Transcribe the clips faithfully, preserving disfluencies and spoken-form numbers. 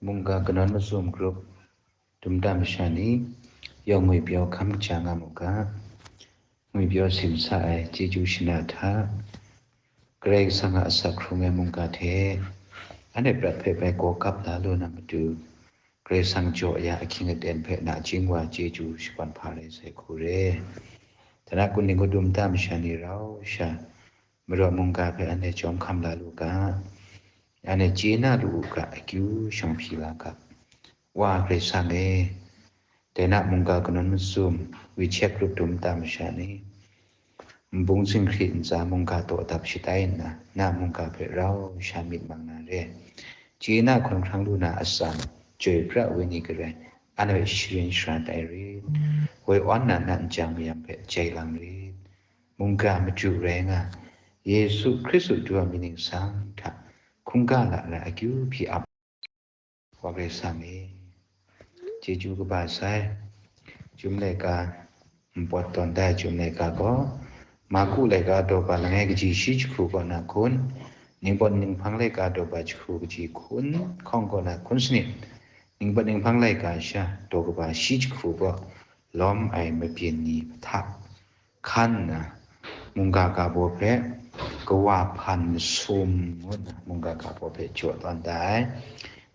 Mungga kanawn mazum grup dum da masha ni yawng ngwi pyaw hkam kaja nga mu ga, ngwi pyaw sim sa ai chyeju shana hta, Karai Kasang a asak hkrung ai mungga hte anhte prat hpe bai gaw kap la lu na matu, Karai Kasang jaw ya ahkying aten hpe nachying wa chyeju shakawn hpa rai sai hku re. Tana kun ning kadum da masha ni rau sha, Marawt mungga hpe anhte jawm hkam la lu ga, anhte chye na lu u ga, akyu shang hpyi la ga. Wa Karai Kasang e, dai na mungga kanawn mazum, WeChat group dum da masha ni, nbung zinghkrit ntsa mungga taw dap shatai nna, na mungga hpe rau sha myit mang na re. Chye na hkawn hkrang lu na atsam, chyoi pra ai ni garai, anhte hpe sharin sharat ai rit, woi awn na na nchyang mayam hpe jai lang rit. Mungga madu rai nga, Yesu Hkristu du a mying ningsang hta hkungga la ra akyu hpyi ap. Wa Karai Kasang e, chyeju kaba sai. Chyum laika, npawt tawn da ai chyum laika gaw, Marku laika daw ba langai kaji shi jahku kaw na hkun, ningpawt ninghpang laika daw ba jahku kaji hkun, hkawng kaw na hkun sanit, ningpawt ninghpang laika sha daw kaba shi jahku kaw, lawm ai mabyin ni hta hkan nna, mungga ga baw hpe kawa hpan masum ngu nna mungga ga baw hpe jaw tawn da ai.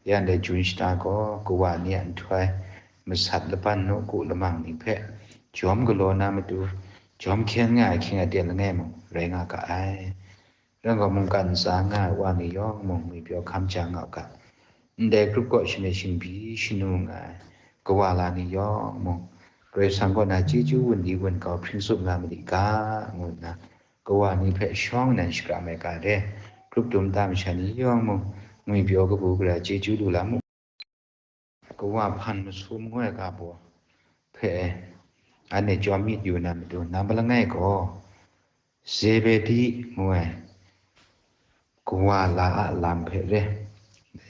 Ya ndai Jun shata gaw kawa ni a nhtoi masat laban nawku lamang ni hpe jawm galaw na matu, jawm hkyen nga ai ahkying aten langai mung rai nga ga ai. Rai gaw, mungkan ntsa nga ai wa ni yawng mung ngwi pyaw hkam ja nga u ga. Ndai grup kaw shani shingbyi shanu nga ai kawa la ni yawng mung, Karai Kasang kaw na chyeju wun di wun kau hpring tsup nga ma di ga, ngu nna, kawa ni hpe shawng nnan shakram ai ga re, grup dum da masha ni yawng mung, ngwi pyaw kabu gara chyeju lu la mu. Kawa hpan masum ngu ai ga baw hpe anhte jawm myit yu na matu, nang malangai gaw, Zebedi ngu ai kawa la a lam hpe re.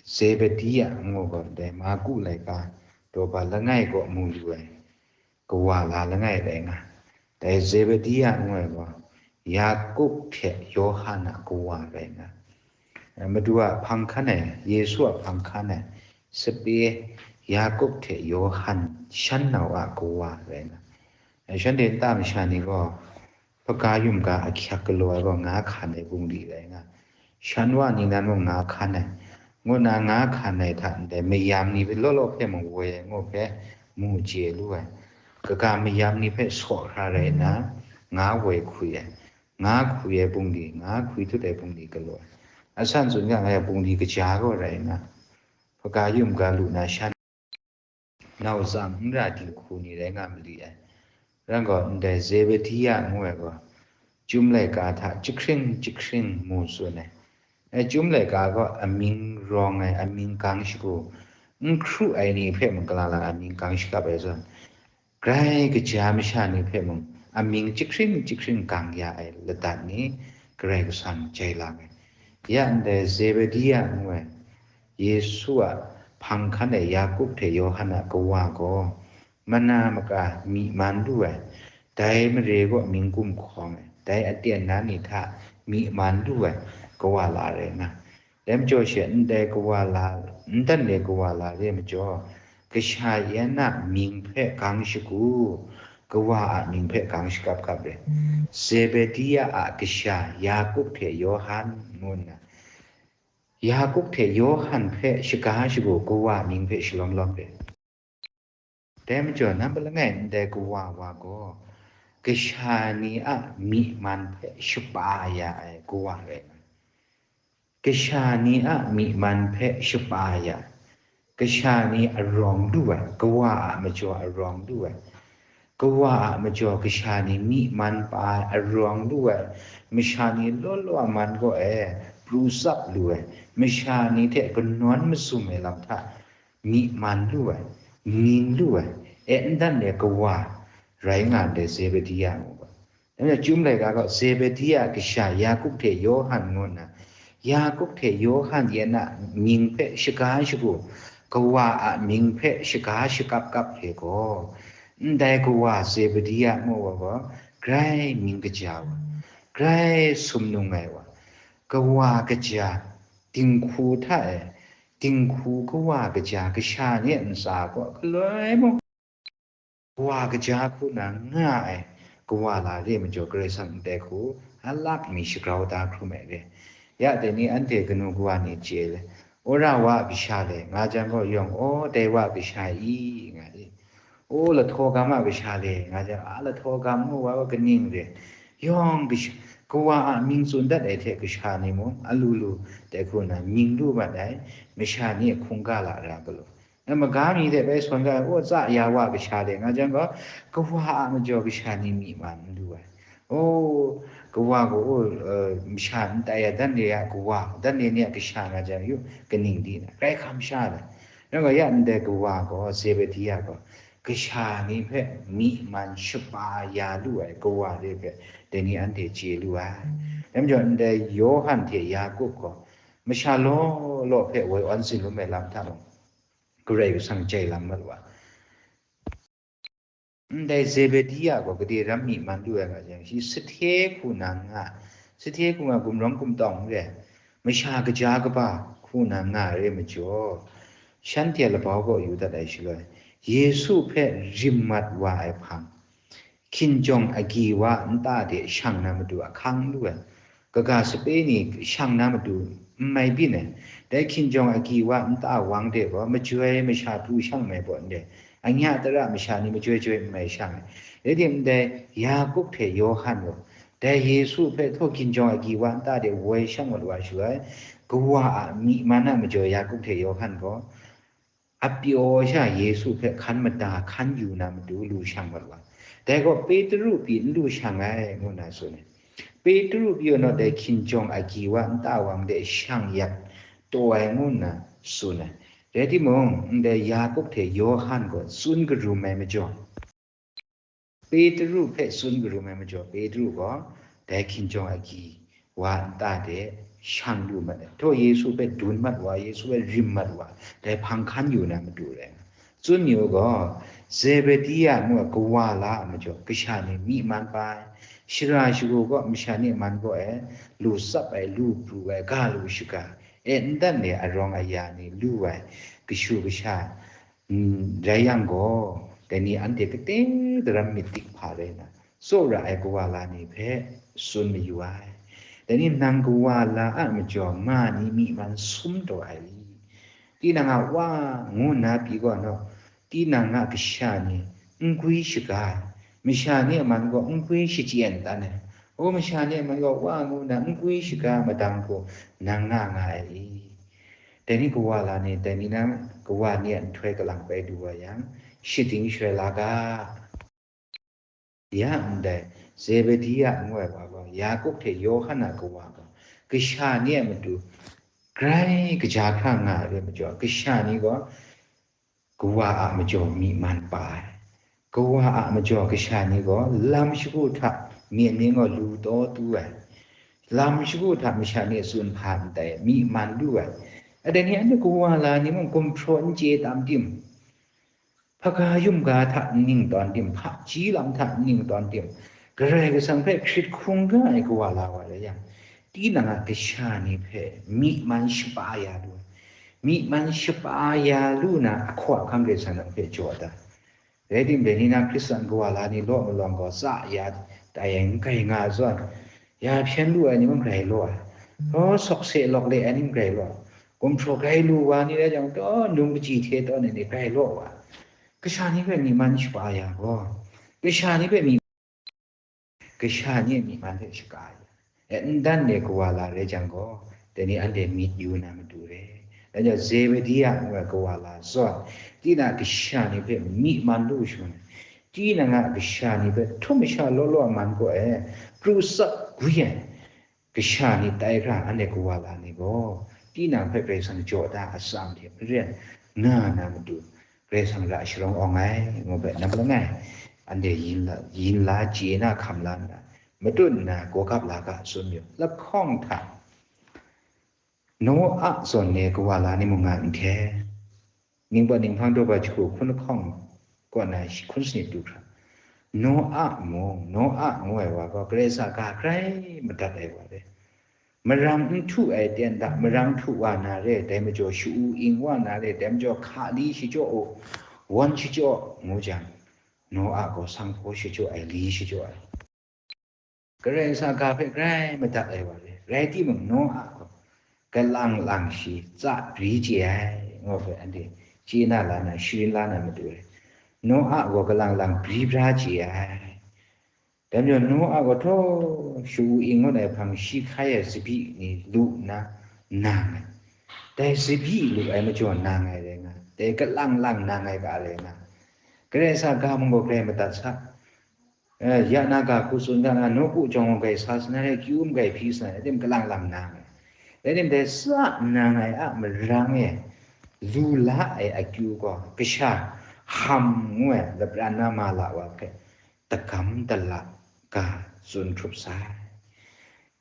Zebedi a ngu gaw, dai Marku laika daw ba langai kaw mu yu ai kawa la langai rai nga. Dai Zebedi a ngu ai gaw, Yakup hte Yawhan a kawa rai nga. Madu a hpang hkan ai, Yesu a hpang hkan ai, sape Yakup hte Yawhan shan nau a kawa rai nga. Shanhte nta masha ni gaw, hpaga yum ga ahkyak galaw ai gaw nga hkan ai bungli rai nga. Shan wa ni nan mung nga hkan ai, ngu nna nga hkan ai hta ndai mayam ni hpe law law hpe mung woi ai ngu hpe mu chye lu ai. Kaga mayam ni hpe saw hkra rai nna, nga woi hkwi ai, nga hkwi ai bungli, nga hkwi tut ai bungli galaw ai. Asan tsun yang ai bungli kaja gaw rai nna, hpaga yum ga lu na shan nau tsang n ra dinghku ni rai nga mali ai. Rai gaw, ndai Zebedi a ngu ai gaw, chyum laika hta jahkring jahkring mu tsun ai. E, chyum laika gaw amying rawng ai, amying gang shagu, n hkru ai ni hpe mung gala la amying gang shakap ai zawn, grai kaja masha ni hpe mung amying jahkring jahkring gang ya ai ladat ni Karai Kasang jai lang ai. Ya ndai Zebedi a ngu ai, Yesu a hpang hkan ai Yakup hte Yawhan a kawa gaw, mana maka myi man lu ai, dai mare kaw mying gumhkawng ai, dai aten na ni hta myi man lu ai kawa la rai nga. Dai majaw she ndai kawa la, n dan le kawa la re ai majaw, kasha yan a mying hpe gang shagu, kawa a mying hpe gang shakap kap re. Zebedi a kasha Yakup hte Yawhan ngu nna, Yakup hte Yawhan hpe shaga shagu kawa mying hpe shalawm lawm re. Dai majaw, nampa langai ndai kawa wa gaw, kasha ni a myi man hpe shapa ya ai kawa rai nga. Kasha ni a myi man hpe shapa ya, kasha ni arawng lu ai, kawa a majaw arawng lu ai, kawa a majaw kasha ni myi man pa ai, arawng lu ai, masha ni law law a man kaw e pru tsap lu ai, masha ni hte kanawn mazum ai lam hta myi man lu ai, mying lu ai, e n dan ai kawa rai nga ndai Zebedi a ngu ga. Dai majaw, chyum laika gaw Zebedi a kasha Yakup hte Yawhan ngu nna, Yakup hte Yawhan yan a mying hpe shaga shagu, kawa a mying hpe shaga shakap kap hte gaw, ndai kawa Zebedi a ngu wa gaw, grai mying kaja wa, grai sumnung ai wa, kawa kaja dinghku hta e dinghku kawa kaja kasha ni a ntsa gaw galoi mung, kawa kaja hku na nga ai kawa la re majaw, Karai Kasang ndai hku a lak mi shagrau da hkrum ai re. Ya dai ni anhte kanu kawa ni chye le, "Wora wa a kasha le," nga jang gaw, yawng, "Aw, dai wa a kasha i," nga i. "O, lahtaw gam a kasha le," nga jang, "A, lahtaw gam ngu wa, wa kaning re?" Yawng kasha, kawa a mying tsun dat ai hte kasha ni mung alu lu dai hku na mying lu mat ai, masha ni a hkungga la ra galaw. Na maga mi hte bai sawn ga ai, "O, tsa ya wa kasha le," nga jang gaw, kawa a majaw kasha ni myi man n lu ai. O, kawa gaw, o, eh, masha n tai ya, dan re a kawa, dan re ni a kasha nga jang yu, kaning di na, grai hkam sha na. Rai gaw, ya ndai kawa gaw, Zebedi a gaw, kasha ni hpe myi man shapa ya lu ai kawa re hpe, dai ni anhte chye lu ai. Dai majaw, ndai Yawhan hte Yakup gaw, masha law law hpe woi awn tsin lum ai lam hta mung, Karai Kasang jai lam mat wa. Ndai Zebedi a gaw gade ram myi man lu ai nga jang, shi sahte hku na nga, sahte hku nga gumrawng gumtawng re, masha kaja kaba hku na nga re majaw, shanhte a labau gaw yu dat ai shaloi, Yesu hpe rim mat wa ai hpang, hkinjawng agyi wa nta de shang na matu ahkang lu ai. Kaga sape ni shang na matu n mai byin ai. Dai hkinjawng agyi wa nta wang de gaw, majoi masha pru shang mai baw ndai, anya tara masha ni majoi joi n mai shang ai. Rai timung, dai Yakup hte Yawhan gaw, dai Yesu hpe htaw hkinjawng agyi wa nta de woi shang mat wa shaloi, kawa a myi man a majaw Yakup hte Yawhan gaw, apyaw sha Yesu hpe hkan mada hkan yu na matu lu shang mat wa. Dai gaw Petru pyi n lu shang ai, ngu nna tsun ai. Petru pyi gaw naw dai hkinjawng agyi wa nta wang de shang yak taw ai, ngu nna tsun ai. Rai timung, ndai Yakup hte Yawhan gaw tsun karum ai majaw, Petru hpe tsun karum ai majaw, Petru gaw dai hkinjawng agyi wa nta de shang lu mat ai. Htaw Yesu hpe dun mat wa, Yesu hpe rim mat wa, dai hpang hkan yu na matu rai nga. Tsun yu gaw, Zebedi a ngu ai kawa la a majaw, kasha ni myi man pa ai. Shara shagu gaw masha ni man gaw e, lu tsap ai, lu pru ai, ga lu shaga, e, n dan le arawng aya ni lu ai, kashu kasha, N, rai yang gaw, dai ni anhte kate daram myit dik hpa rai nna, tsawra ai kawa la ni hpe tsun mayu ai. Dai ni nang kawa la a majaw nga ni myi man sum taw ai i? Tinang a wa ngu nna pyi gaw naw, tinang a kasha ni n gwi shaga ai, masha ni a man gaw n gwi shachyen dan ai, o masha ni a man gaw wa ngu nna n gwi shaga madang hku nang nga nga ai i? Dai ni kawa la ni, dai ni na kawa ni a nhtoi kalang bai du wa yang, shading shaloi la ga. Ya ndai, Zebedi a ngu ai wa gaw, Yakup hte Yawhan a kawa gaw, kasha ni a matu grai kaja hkra nga ai rai majaw, kasha ni gaw, kawa a majaw myi man pa ai. Kawa a majaw kasha ni gaw lam shagu hta myen ni gaw lu taw tu ai. Lam shagu hta masha ni a tsun hpa ndai myi man lu ai. Adai ni anhte kawa la ni mung gumhpraw n chye tam tim, hpaga yum ga hta n ning tawn tim, hpaji lam hta n ning tawn tim, Karai Kasang hpe hkrit hkungga ai kawa la wa rai yang, tinang a kasha ni hpe myi man shapa ya lu ai. Myi man shapa ya lu na ahkaw ahkang Karai Kasang nang hpe jaw da. Rai tim, dai ni na Hkristan kawa la ni law malawng gaw tsa ya tai ai n grai nga ai zawn, ya hpyen lu ai ni mung grai law ai, raw sawk se lawk le ai ni mung grai law ai, gumhpraw grai lu wa ni rai jang, taw num kaji hte tawn ai ni grai law wa ai. Kasha ni hpe myi man shapa ya gaw, kasha ni hpe myi kasha ni a myi man hte shaka ai. E, n dan de kawa la rai jang gaw, dai ni anhte myit yu na matu re. Dai jang Zebedi a ngu ai kawa la zawn, tinang a kasha ni hpe myi man lu shangun ai, tinang a kasha ni hpe htum masha law law a man gaw e, pru tsap gwi ai, kasha ni tai hkra anhte kawa la ni gaw, tinang hpe Karai Kasang jaw da atsam hte maren nga na matu, Karai Kasang ra sharawng awng ai, ngu hpe nang langai, anhte yin la, yin la chye na hkam la nna, matut nna gawgap la ga tsun yu. Laphkawng hta, Noa zawn ni kawa la ni mung nga nhte, ningpawt ninghpang daw ba jahku hkun lahkawng kaw na shi hkun sanit du hkra, Noa mung, Noa ngu ai wa gaw Karai Kasang a ga grai madat ai wa re. Marang n htu ai ten hta, marang htu wa na re, dai majaw sha-u ing wa na re, dai majaw hka li shachyaw u, wan shachyaw, ngu jang, Noa gaw sanghpaw shachyaw ai, li shachyaw ai. Karai Kasang ga hpe grai madat ai wa re. Rai timung, Noa gaw kalang lang shi tsa bri chye ai, ngu hpe anhte chye na la na, sharin la na matu re. Noa gaw kalang lang bri bra chye ai. Dai majaw, Noa gaw htaw sha-u ing ngut ai hpang, shi hkai ai tsabyi ni lu nna nang ai. Dai tsabyi lu ai majaw nang ai rai nga, dai kalang lang nang ai ga rai nga. Karai Kasang ga mung gaw grai madat sa. Eh, ya na ga hku tsun ga nga, nawku jawng mung grai sa sana re, kyu mung grai hpyi sana re, tim kalang lang nang ai. Rai tim, dai tsa nang ai a marang e lu la ai akyu gaw, kasha Ham ngu ai lapran na ma la wa hpe tagam tala ga tsun hkrup sai.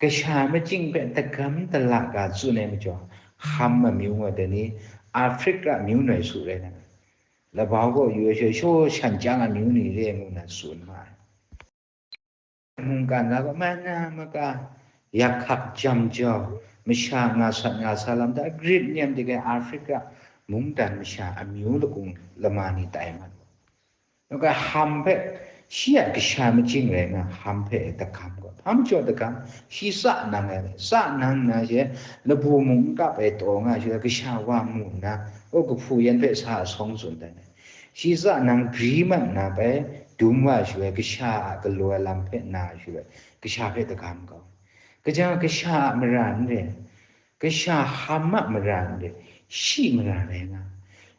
Kasha majing hpe tagam tala ga tsun ai majaw, Ham amyu ngu ai, dai ni Afrika amyu noi su rai na, labau gaw yu ai sha, shaw shan chyang amyu ni re ngu na tsun ma ai. Mungkan ga gaw, mana maka, yak hkak jam jau, masha nga sat nga sa lam hta, Grit ni a made kai Afrika mungdan masha amyu lakung lama ni tai mat wa. Noga Ham hpe, shi a kasha majing rai nga, Ham hpe tagam gaw, hpa majaw tagam, shi tsa nang ai, tsa nang na she, labu mung n kap ai taw nga she, kasha wa mu nna, o, kahpu yan hpe sa asawng tsun dan ai. Shi tsa nang bri mat na bai, dum wa shaloi, kasha a galaw ai lam hpe na shaloi, kasha hpe tagam kau. Kaja kasha a mara n re, kasha Ham a mara n re, shi mara rai nga.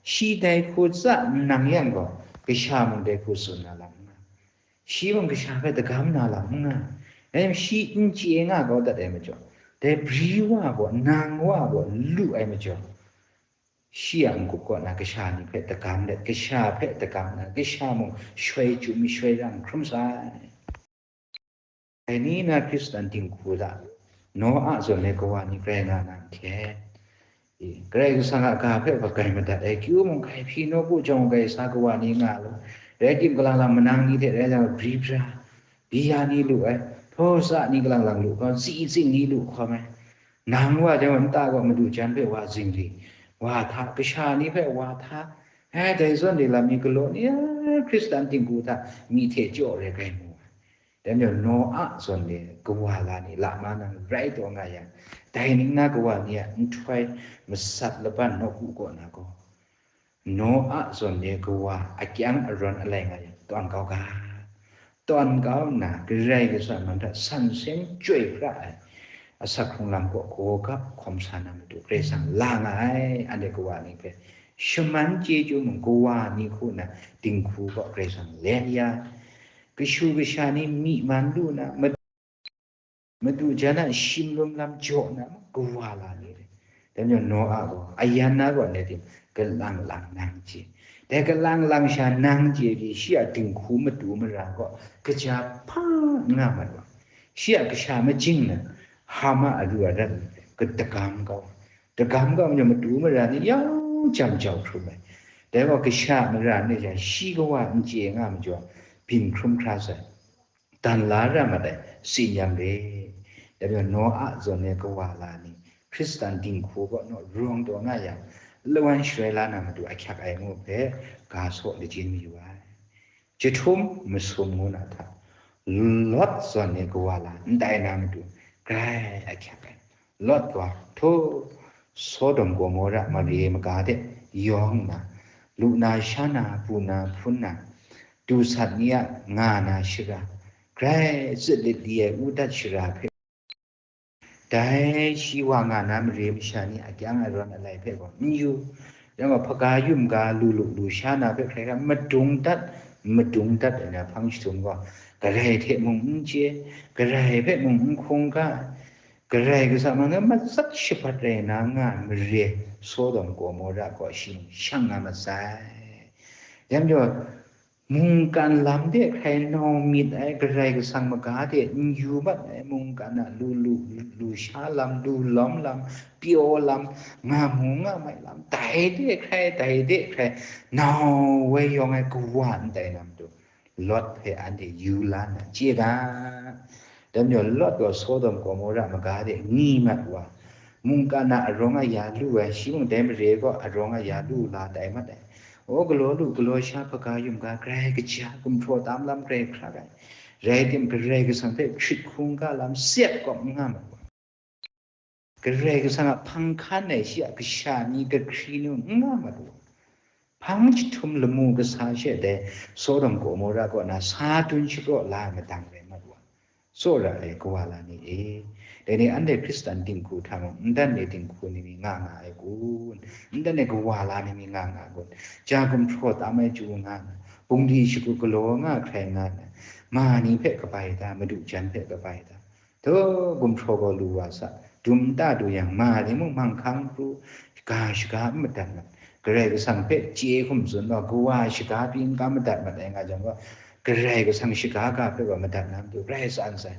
Shi dai hku tsa nang yang gaw, kasha mung dai hku tsun na lam n nga. Shi mung kasha hpe tagam na lam n nga. Rai nme, shi n chye nga kau dat ai majaw, dai bri wa gaw, nang wa gaw lu ai majaw, shi a n-gup kaw na kasha ni hpe tagam let, kasha hpe tagam na, kasha mung shoi chyum, shoi rang hkrum sai. Dai ni na Hkristan dinghku hta, Noa zawn ai kawa ni grai nga na nhte, e, Karai Kasang a ga hpe wa grai madat ai, kyu mung grai hpyi, nawku jawng grai sa kawa ni nga lu, rai tim, kalang lang manang ni hte rai jang, bri bra, bi ya ni lu ai, htaw tsa ni kalang lang lu hkawm, tsi tsing ni lu hkawm ai. Nang wa jang, nta gaw madu jan hpe wa zingri, wa hta, kasha ni hpe wa hta, ai, dai zawn de lam mi galaw ni, a, Hkristan dinghku hta myi hte jaw re gai mu ai. Dai majaw, Noa zawn de kawa la ni la ma nang rai taw nga yang, dai ning na kawa ni a nhtoi masat laban nawku kaw na gaw, Noa zawn de kawa akyang arawn alai nga yang, tawn kau ga. Tawn kau nna, Karai Kasang a man hta san seng chyoi hkra ai asak hkrung lam kaw gawgap hkawm sa na matu, Karai Kasang la nga ai, anhte kawa ni hpe shaman chyeju mung, kawa ni hku nna dinghku kaw Karai Kasang len ya, kashu kasha ni myi man lu na, ma- madu jan a shimlum lam jaw na, kawa la ni re. Dai majaw, Noa gaw, ayan na gaw, nai tim, kalang lang nang chye. Dai kalang lang sha nang chye pyi, shi a dinghku matu mara gaw kaja hpa n nga mat wa. Shi a kasha majing na, Ham a alu arat, ka tagam kau. Tagam kau majaw, matu mara ni yau jam jau hkrum ai. Dai gaw, kasha mara ni jang, shi kawa n chye nga majaw, byin hkrum hkra sai. Dan la ra mat ai, tsin yam re. Dai majaw, Noa zawn ai kawa la ni, Hkristan dinghku kaw naw rawng taw nga yang, lawan shaloi la na matu ahkyak ai ngu hpe, ga saw lajin mayu ai. Jahtum masum ngu na hta, Lawt zawn ai kawa la ndai na matu, grai ahkyak ai. Lawt gaw, htaw, Sodom Gomora mare maga de yawng nna, lu na, sha na, bu na, hpun na, du sat ni a nga na shara, grai tsit lit li ai u dat shara hpe, dai shi wa nga na mare masha ni akyang arawn alai hpe gaw n yu. Yang gaw, hpaga yum ga lu lu lu sha na hpe hkrai hkrai madung dat, madung dat ai na hpang jahtum gaw, Karai hte mung n chye, Karai hpe mung n hkungga, Karai Kasang man na matsat shabat rai na nga ai mare Sodom Gomora gaw shi mung shang nga mat sai. Yang gaw, mungkan lam de hkrai nau myit ai, Karai Kasang maga de n yu mat ai, mungkan a lu lu, lu sha lam, lu lawm lam, pyaw lam, nga mu nga mai lam, dai de hkrai, dai de hkrai nau woi yawng ai kawa ndai na matu, Lawt hpe anhte yu la nna chye ga. Dai majaw Lot gaw Sodom Gomora maga de ngyi mat wa, mungkan a arawng a ya lu ai, shi mung dai mare gaw arawng a ya lu la tai mat ai. O, galaw lu, galaw sha hpaga yum ga, grai kaja, gumhpraw tam lam grai hkrak ai. Rai tim, Karai Kasang hpe hkrit hkungga lam sep kawp n nga mat wa. Karai Kasang a hpang hkan ai shi a kasha ni kahkri nu n nga mat wa. Hpang jahtum lamu kasa she dai Sodom Gomora kaw na sa dun shapraw la ai madang rai mat wa. Tsawra ai kawa la ni e, dai ni anhte Hkristan dinghku hta mung, ndan ni dinghku ni mi nga nga ai kun? Ndan ni kawa la ni mi nga nga ai kun? Ja gumhpraw tam ai chyu nga na, bungli shagu galaw nga hkrai nga na, ma ni hpe kabai da, madu jan hpe kabai da, Daw, gumhpraw gaw lu wa sa, dum ta du yang, ma ni mung hmang hkang pru, ga shaga n madat mat. Karai Kasang hpe chye hkum tsun gaw, kawa shaga pyi n kam madat mat ai nga jang gaw, Karai Kasang shaga ga hpe gaw madat na matu, grai tsan sai.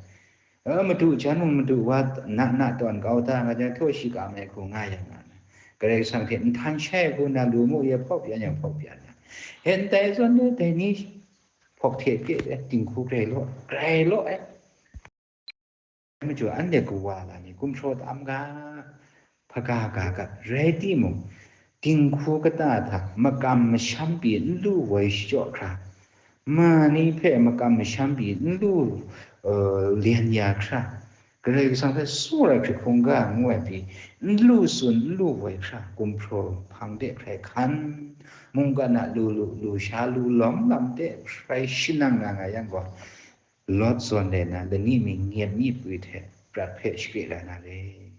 A, madu jan mung madu wa na na tawn kau ta nga jang, htaw shi kam ai hku nga yang nga na, Karai Kasang hte nhtan shai hku na lu mu ye hpawp yan yang hpawp yan na, hen tai zawn ni dai ni hpawk hte pye dinghku grai law, grai law ai. Dai majaw anhte kawa la ni gumhpraw tam ga, hpaga ga gat rai timung, dinghku kata hta makam masham pyi n lu woi shachyaw hkra, ma ni hpe makam masham pyi n lu, uh, lyen ya hkra, Karai Kasang hpe tsawra hkrit hkungga ngu ai pyi n lu tsun n lu woi hkra, gumhpraw hpang de hkrai hkan, mungkan a lu lu, lu sha lu lawm lam de hkrai shanang na nga yang gaw, Lot zawn le na lani mi nyet mi pwi hte prat hpe shakri la na re,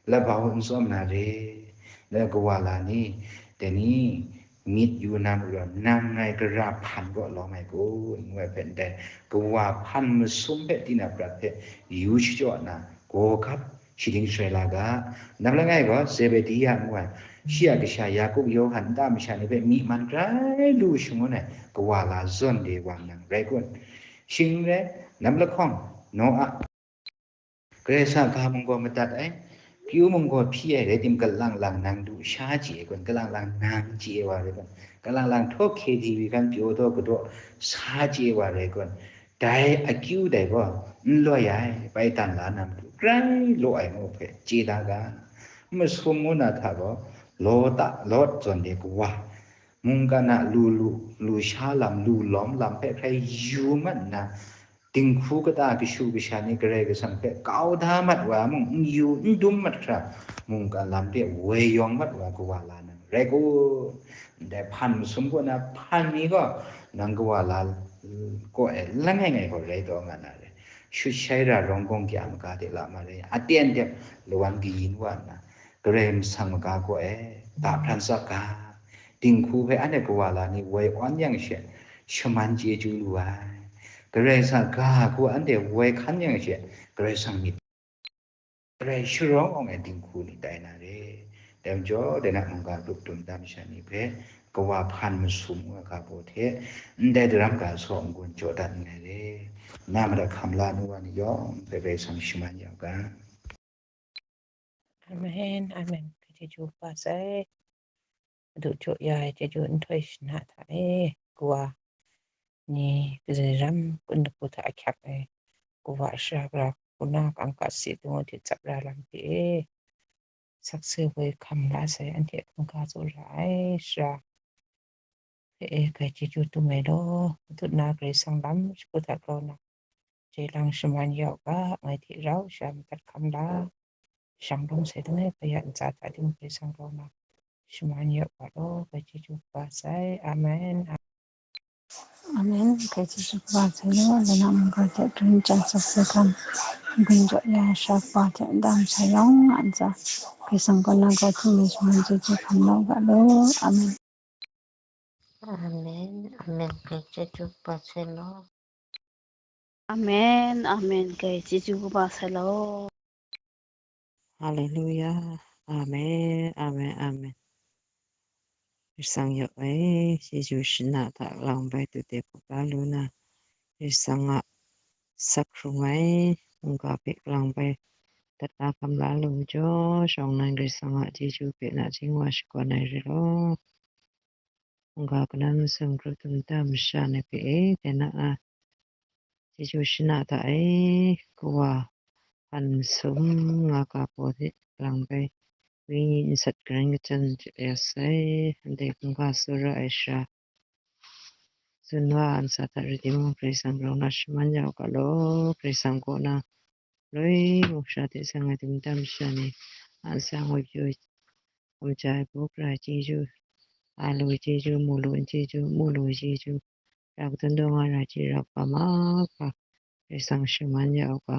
labau n tsawm na re, na kawa la ni, dai ni myit yu na mung, nang ngai gara hpan kaw lawm ai kun, ngu ai hpe ndai, kawa hpan masum hpe tinang prat hpe yu shachyaw na, gaw gap shading sharai la ga. Nang langai gaw Zebedi ya ngu ai, shi a kasha Yakup, Yawhan, nta masha ni hpe myi man grai lu shangun ai kawa la zawn de wa nang rai kun? Shing n rai, nap lahkawng, Noa, Karai Kasang ga mung gaw madat ai, kyu mung gaw hpyi ai, rai tim, kalang lang nang du sha chye ai kun, kalang lang nang chye ai wa rai kun, kalang lang htaw K T V hkan pyaw taw kadaw sa chye ai wa rai kun, dai akyu dai gaw n loi ai, bai dan la na matu grai law ai ngu hpe chye da ga. Masum ngu na hta gaw, Lawta, Lawt zawn de kawa, mungkan a lu lu, lu sha lam, lu lawm lam hpe hkrai yu mat nna, dinghku kata kashu kasha ni Karai Kasang hpe kau da mat wa mung, n yu n dum mat hkra, mungkan lam de woi yawng mat wa kawa la nang rai kun? Ndai hpan masum kaw na hpan ni gaw, nang kawa la kaw e langai ngai gaw rai taw nga na re. Shut shai ra rawng gawng kya maga de la ma re, aten tep lawan kayin wa nna, Karai Kasang maga kaw e, da hpran tsap ga, dinghku hpe anhte kawa la ni woi awn yang she, shaman chyeju lu ai. Karai Kasang ga hku anhte woi hkan yang she, Karai Kasang myit, Karai sharawng awng ai dinghku ni tai na re. Dai majaw, dai na mungga grup dum tam sha ni hpe, kawa hpan masum nga ga baw hte, ndai daram ga saw n-gun jaw dat nngai re. Na madat hkam la nu wa ni yawng hpe Karai Kasang shaman ya u ga. Amen, amen. Chyeju kaba sai. Madu jaw ya ai chyeju nhtoi shana hta e, kawa ni, kazi ram kun dapu hta ahkyak ai, kawa shara gara, kuna kangka si dung hte tsap ra lam hte e, sakse woi hkam la sai, anhte hkungga tsawra ai shara hpe e, grai chyeju dum ai law. Matut na Karai Kasang lam shagu hta grau na, jai lang shaman ya u ga, ngai hte rau sha madat hkam la, shang lawm sai langai kaya ntsa hta ting Karai Kasang grau na, shaman ya u ga law, grai chyeju kaba sai. Amen. Amen. Grai chyeju kaba sai law, lana mungga hte grin chyang sakse hkam, gun jaw ya sha kaba hte ndam sa yawng a ntsa, Karai Kasang kaw na grau htingnu shaman chyeju hkam la u ga law. Amen. Amen, amen. Grai chyeju kaba sai law. Amen, amen. Grai chyeju kaba sai law. Haleluya. Amen, amen, amen. Karai Kasang yaw ai, chyeju shana hta lang bai tu de pup la lu na, Karai Kasang a sak hkrung ai mungga hpe lang bai dat la hkam la lu majaw, shawng nnan Karai Kasang a chyeju hpe nachying wa shakawn ai re law. Mungga kanan masum grup dum tam masha ni hpe e, dai na a, chyeju shana da ai, kawa hpan masum nga ga gaw de lang bai, wenyi nsat garan kachyan ya sai, ndai hkungga tsawra ai sara, tsun wa a ntsa hta rai timung, Karai Kasang rau na shaman ya u ga law, Karai Kasang kaw na loi mung sha de sang ai dingdam sha ni, a ntsa ngoi pyaw ai, kamja ai, buk ra ai chyeju, a lu ai chyeju, mu lu ai chyeju, mu lu ai chyeju, ra kadun daw nga ra ai chye ra kaba mahkra, Karai Kasang shaman ya u ga.